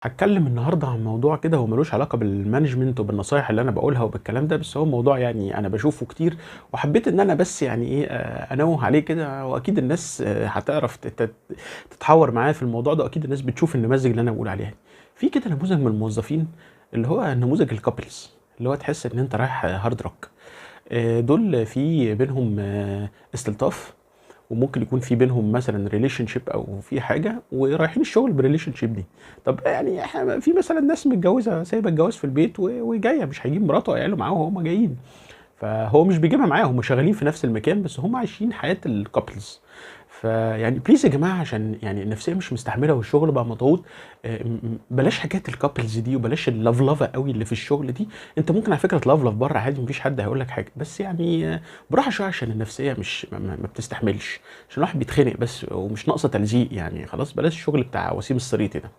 هاتكلم النهارده عن موضوع كده هو ملوش علاقة بال management وبالنصايح اللي أنا باقولها وبالكلام ده، بس هو موضوع يعني أنا باشوفه كتير، وحبيت إن أنا بس يعني إيه أنوه عليه كده، وأكيد الناس هتعرف تتحاور معايا في الموضوع ده، وأكيد الناس بتشوف النماذج اللي أنا باقول عليها دي. في كده نموذج من الموظفين اللي هو نموذج ال couples، اللي هو تحس إن أنت رايح Hard Rock. دول في بينهم استلطاف، وممكن يكون في بينهم مثلا relationship او في حاجة، ورايحين الشغل بال relationship دي. طب يعني احنا في مثلا ناس متجوزة سايبه الجواز في البيت وجاية، مش هيجيب مراته وعياله معاه وهم جايين، فهو مش بيجيبها معاه، هم شغالين في نفس المكان بس هم عايشين حياة ال couples. فيعني please يا جماعة، عشان يعني النفسية مش مستحمله والشغل بقى مضغوط، بلاش حكاية ال couples دي وبلاش اللفلفه قوي اللي في الشغل دي. انت ممكن على فكرة تلفلف بره عادي، مفيش حد هيقول لك حاجة، بس يعني براحة شوية عشان النفسية مش ما بتستحملش، عشان الواحد بيتخنق بس ومش ناقصه تلزيق يعني. خلاص بلاش الشغل بتاع وسيم الصريطي ده.